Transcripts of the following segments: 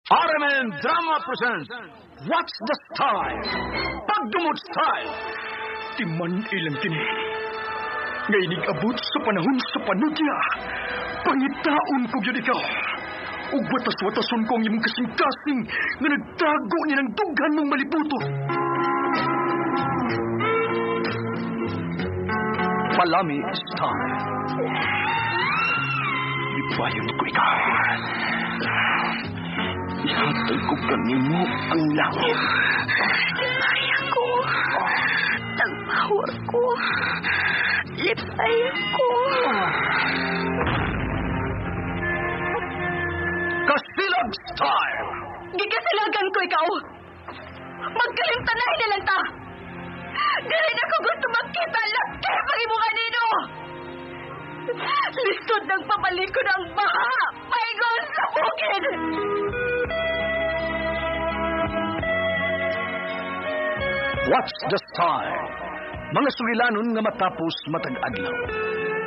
RMN Drama presents What's the Style? Pagdumot Style! Timan ilang kini. Nga inigabot sa panahon sa panudya. Pangitaon ko gyud ikaw. Ug watas-watason ko ang imong kasing-kasing nga nagtago ni ng dughan mong malibuto. Palami Style. Ibayon ko ikaw. Ihatag ko kanimo ang langit. Lipay ako. Tagpawar ko. Lipay ako. Kasilag Style! Gikasilagan ko ikaw. Magkalimtan na lang ta. Dili na ko gusto magkita laki pag imo kanino. Lisod ng pabalik ko ng baha. Paingon sa bukid. What's the Style? Mga sulilanon nga matapos matag adlaw.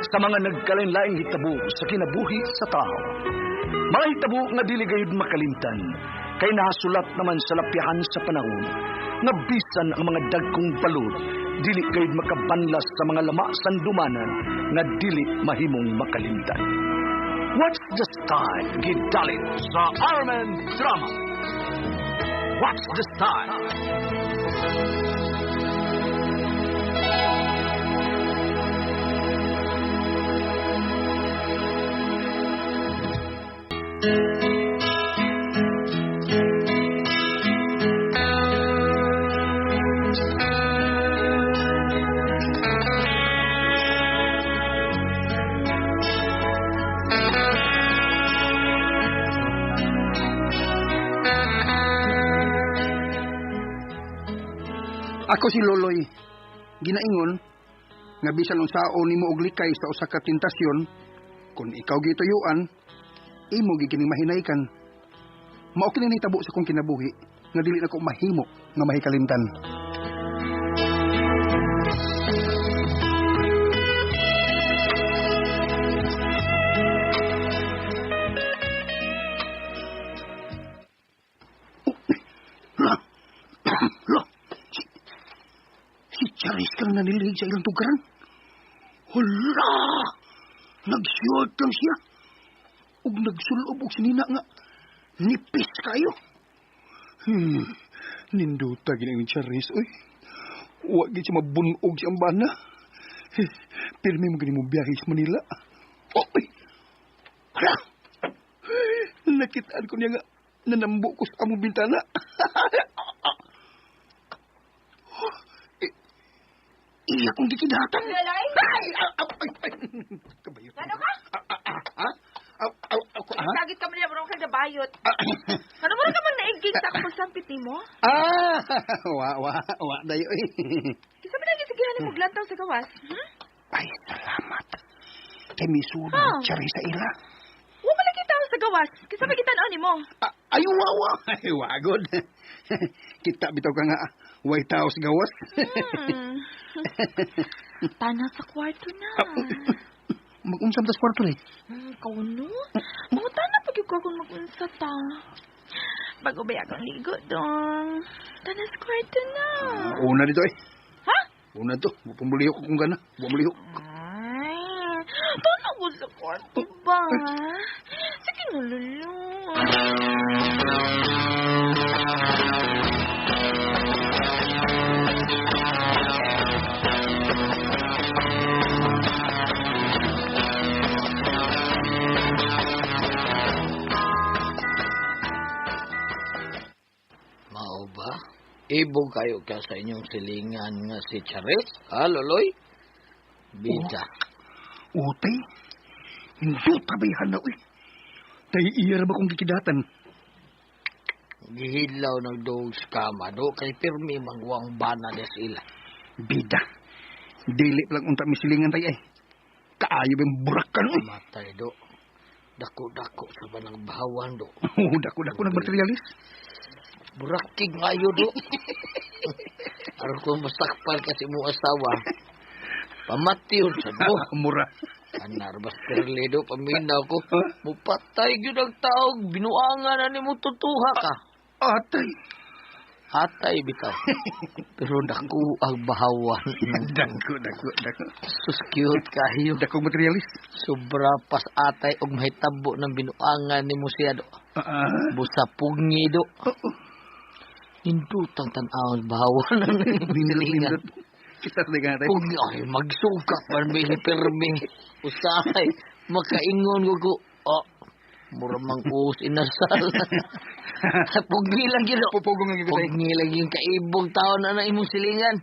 Sa mga nagkalain-laing hitabo sa kinabuhi sa tao. Mga hitabo nga dili gayud makalimtan, kay nahasulat naman sa lapyahan sa panahon, nga bisan ang mga dagkong balod, dili gayud makabanlas sa mga lama sandumanan nga dili mahimong makalimtan. What's the Style? Gidalit sa RMN Drama. What's the Style? Ako si Loloy. Ginaingon nga bisan unsaon nimo og likay sa usa ka tentasyon, kun ikaw gituyuan, imo gid kining mahinaykan. Mao kini nahitabo sa akong kinabuhi nga dili nako mahimo nga mahikalimtan. Si Charis ka na nanilig sa ilang tugaran. Hala! Nag-short lang siya. Ug nagsulob og sinina nga nipis kayo. Ninduta gini ang Charis, oy. Wa gid siya mabunog si ambana. Pirmi mo gini mo biyahe sa Manila. Oy! Hala! Nakitaan ko niya nga nanambo ko sa among bintana. Iya kong gikidatan. Lalay? Ay! Ay! Ay! Kabayo. Ano ka? Ako, ha? Sagit ka man niya, bro, kag bayot. Ano mo ka man naiging sa akong pagsampit nimo? Ah! Wa, wa, wa, dayo eh. Kisa man lagi sigihan mo glantaw sa gawas. Hmm? Ay, salamat. Kay misulod Ah. siya rin sa ila. Wa man lagi tao sa gawas. Kisa man kita nimo. Ay, wa, wa. Ay, wa, good. Kita bitaw ka nga, way tao sa gawas. Tana sa kwarto na. Mag-unsam tas kwarto eh. Kauno? Mangutan na pag ko kung mag-unsa ta. Bago ba akong ligo dong. Tana sa kwarto na. Una dito eh. Ha? Una to. Pumulihok ko kung gana. Pumulihok. Ay, tana ko sa kwarto ba? Sige na, lulu. Mao ba? Ibog kayo ka sa inyong silingan nga si Charis? Ha, Loloy? Bida. Oh, utay. Hindi tabayhan na, uy. Tay iya ra ba kong gikidatan? Gihilaw nagduog sa kama do kay pirmi mangwang bana des ila. Bida. Dili lang unta misilingan tay ay. Kaayo bang burakan, uy. Matay do. Dako-dako sa banang bahawan do. Oh, dako-dako ng materialis. Burakig ngayo do. Aron kung masakpan kasi mo asawa, pamatiyon sa mo. Mura. Anarbas Perlido, paminaw ko. Mupatay gyud ang taog, binuangan na nimo tutuha ka. Atay. Atay bitaw. Pero dako ang bahawan. Dako, dako, dako. Sus, cute kayo. Dako materialist. Sobra pas atay og mahitabo ng binuangan nimo siya do. Busa pugngi do. Nindutang tan-awon bahawan ng silingan. Kita sa natin. Pugni, ay, magsuka man may pirmi. Usahay, makaingon ko ko. Oh, mura mang uus inasal. Pugni lang yun. Pupugong ang gigitay. Pugni lang yung kaibog tao na na imong silingan.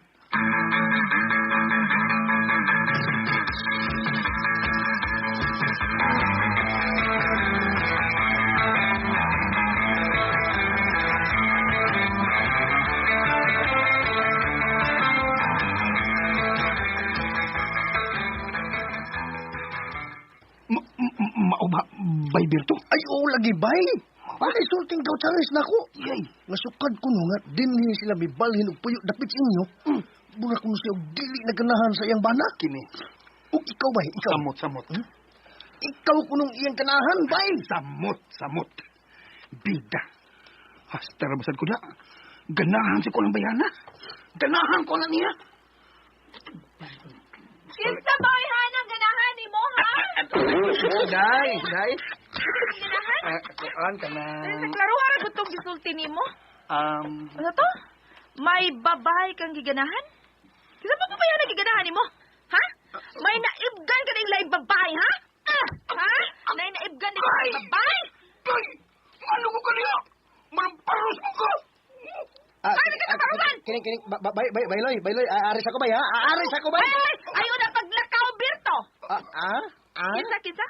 Mauba, bay Berto? Ay, oo, lagi, bay. Walay sulting daw Charis na ako. Yay. Nasukad ko no nga, dinhi sila mibalhin og puyo dapit sa inyo. Mura ko siya og dili na ganahan sa iyang bana. Kini. Ug ikaw, bay, ikaw. Samot, samot. Ikaw kunong iyang ganahan, bay. Samot, samot. Bida. Hasta rabasad ko na. Ganahan si ko ng bayana. Ganahan ko na niya. Kinsa ba ay hanang ganahan ni mo, ha? Day, day. Ganahan? Kuan ka na. Sa klaruha ra gud tong gisulti nimo. Ano to? May babae kang giganahan? Kinsa pa ba yan ang giganahan nimo? Ha? May naibgan ka ning laing babae, ha? Ha? May naibgan ning laing babae? Day, ano ko kaniya? Manamparos mo ka. Ay, ka taparusan! Kining, kining, bay, bay, bayloy, bayloy, aaris ako, bay, ha? Aaris ako, bay. Ay, ay, ayaw na paglakaw, Berto! Ah? Kinsa, kinsa?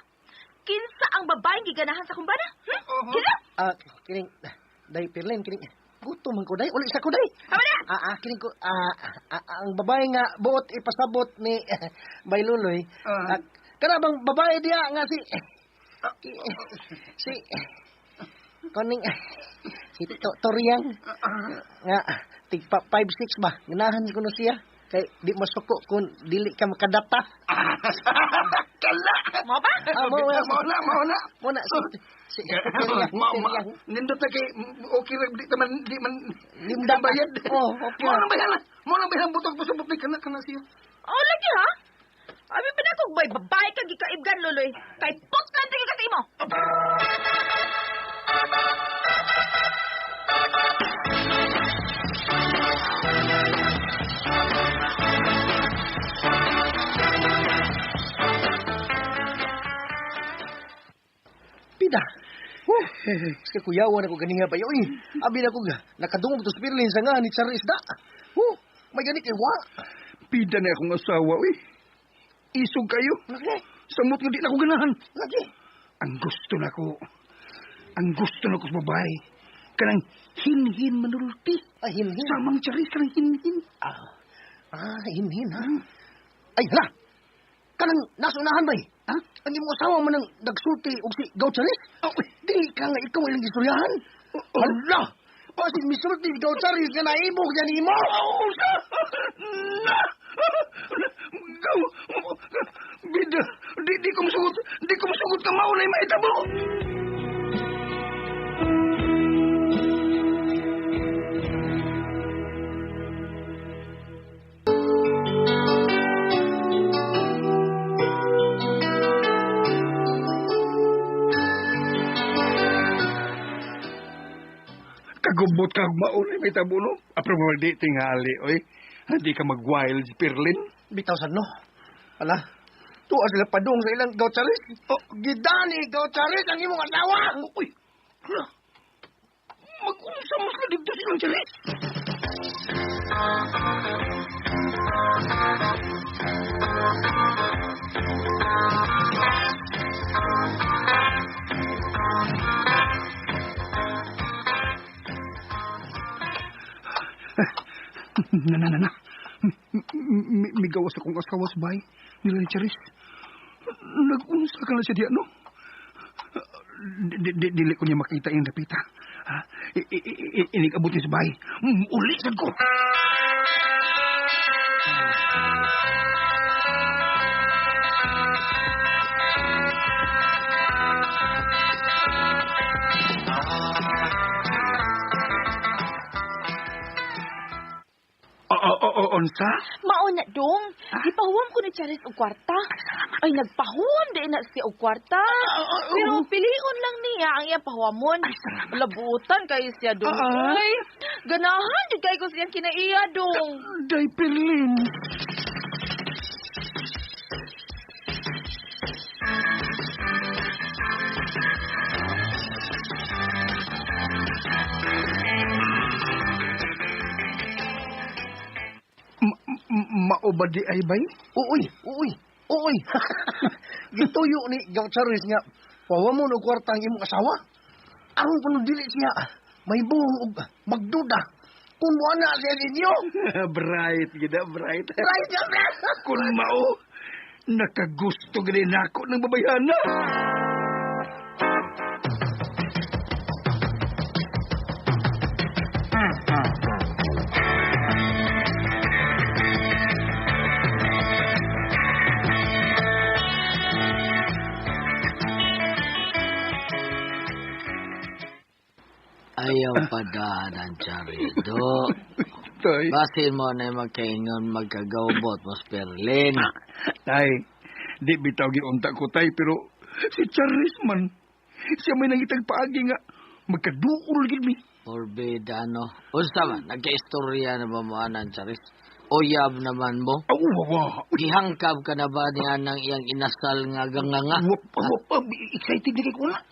Kinsa ang babaeng giganahan sa kumbana? Kinsa? Kining, day, Pirlin, kining, gutom man ko, day, uli sa ko, day. Tama na! Kining ko, ang babae nga, buot ipasabot ni Bay Luloy. Kana bang babae diya nga si, si, kuning, si Toriang, nga, tigpa 5'6" ba, ganahan ko na siya. Kay di masuko kung dili ka makadata. Kala! Mo ba? Mo na, mo na. Mo na, si Toriang. Nindot na kay, okay, di man, di man, Di man bayad. Oh, okay. Mo na bayan, mo na bayan, butog pasabot ni kana, kana siya. Oh, lagi ha? Abi pa na kung may babae kang gikaibgan, Luloy. Kay putlan tingin ka sa imo. Pida. Sa kuyawan ako ganinga pa yun. Abi na ko nakadungog to sa Pirlin sa nga ni Charis da. May gani kay wa. Pida na akong asawa, uy. Isog kayo. Lagi. Samot nga di na ako ganahan. Lagi. Ang gusto na ko. Ang gusto na ko sa babae. Kanang hinhin manulti. Ay, hinhin. Samang Charis, kanang hinhin. Hinhin, ha? Ay, hala! Kanang nasunahan ba, eh? Ha? Ang imong asawa man ang nagsulti og si Gaw Charis? Oh, uy. Di ka nga ikaw ilang gistoryahan. Hala! Basin misulti si Gaw Charis nga naibog yan imo! Oh, sa! Na! Gaw! Bida! Di ko masugot! Di ko masugot ka maulay maitabo! Kagubot ka maulay may tabo, no? Apro di tingali, oy. Hindi ka mag-wild, Pirlin. Bitaw sad, no? Ala, tuwa sila padung sa ilang Gaw Charis. Oh, gidani Gaw Charis ang imong asawa! Uy, hala. Mag-unsa mo sila dito silang Charis. Na. Migawas akong asawas, bay. Nila ni Charis. Nag-unsa ka na siya diya, no? Dili ko niya makita yung dapita. Ha? Inig-abot niya sa bahay. Uli, sad ko! Unsa? Mao na dong. Gipahuwam ko ni Charis og kwarta. Ay, nagpahuwam din na siya og kwarta. Pero pilion lang niya ang iyang pahuwamon. Labutan kayo siya dong. Ay, ganahan jud kay ko siyang kinaiya dong. Day Perlin. Mao ba di ay bay? Uy, uy, uy. Gituyo ni Gaw Charis nga pahuwamon og kwarta ang imong asawa. Aron kuno dili siya may buhong og magduda kung mo na siya ninyo. Bright, gida bright. Bright ka, bright. Kung mao, nakagusto gani nako ng babayhana. Ayaw padahanan, Charido. Tay. Basin mo na magkaingon magkagawbot, Mas Perlin. Tay, di bitaw giunta ko, tay, pero si Charis man, siya may nangitag paagi nga, magkaduol gid mi. Forbid, ano. Unsa man, nagka-istorya na ba mo, anan, Charis? Oyab naman mo? Aw, wawa. Gihangkab ka na ba niya ng iyang inasal nga ganganga? Wap, wap, excited na kay ko na.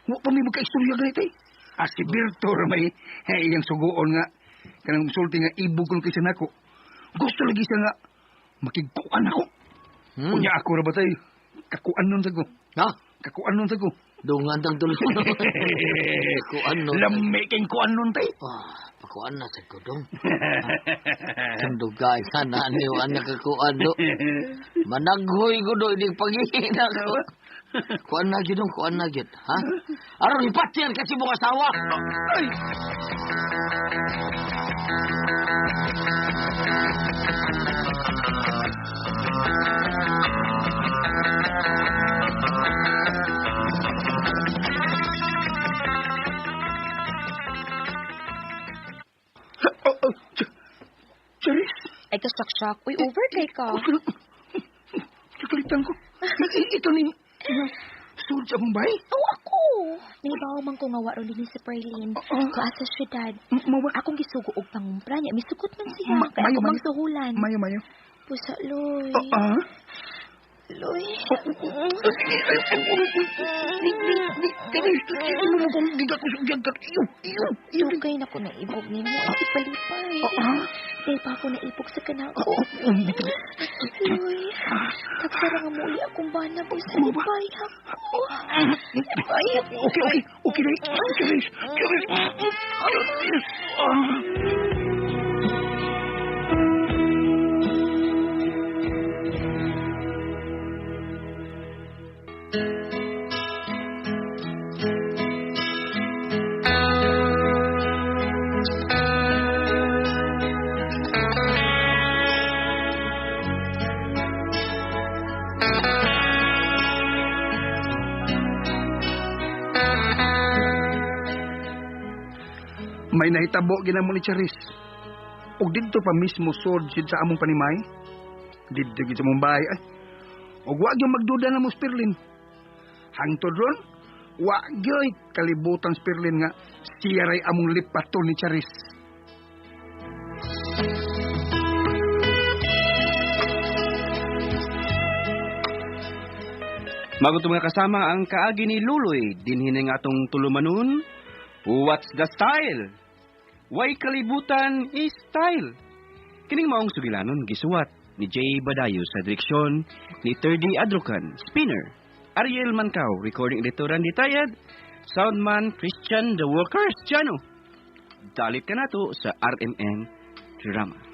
Wa pa may magka-istorya ganit, tay. Ah, si Berto may iyang sugoon nga, kanang sulti nga ibog kung kaysa nako. Gusto lagi siya nga, makigkuan ako. Unya ako ra ba tay? Kakuan nun sa ko. Ha? Kakuan nun sa ko. Dungan tang tulong. Kakuan nun. Lami kayong kuan nun tay. Ah, pakuan na sa ko dong. Tandugay ka na niyo ang nakakuan do. Managhoy ko do, hindi pag-ihina ko. Kuan na gyud, kuan na gyud, ha? Aron ipatyan kasi mong asawa. Ay! Charis! Ay, kasaksak. Uy, over kay ka. Kakalitan ko. Ito ni... Sud sa Mumbai? Oo, ako. Naibaw man ko nga waro din si Perlin. Ko asa syudad. Akong gisugo og pangumpra niya. Misugot man siya. Kaya ako mang suhulan. Mayo, mayo. Pusa, Loy. Loy. Dugay na ko naibog nimo. Ay, palipay. Dahil pa ako naibog sa kanako. Loy, tagsara nga muli akong bana. Pusa, lipay ako. Lipay ako. Okay, okay. Okay, Loy. Charis, Charis. Charis. May nahitabo ginamo ni Charis. Og didto pa mismo sod sid sa among panimay. Didto gid sa Mumbai ay. Og wa gyud magduda na mo Sperlin. Hangtod ron, wa gyud kalibutan Sperlin nga siya ray among lipaton ni Charis. Maguto mga kasama ang kaagi ni Luloy dinhi ning atong tulumanon. What's the style? Way kalibutan is style. Kining maong sugilanon gisuwat ni Jay Badayo sa direksyon ni 3D Adrocan, Spinner, Ariel Mancao, recording editor Randy Tayad, soundman Christian The Workers Jano. Dalit ka nato sa RMN Drama.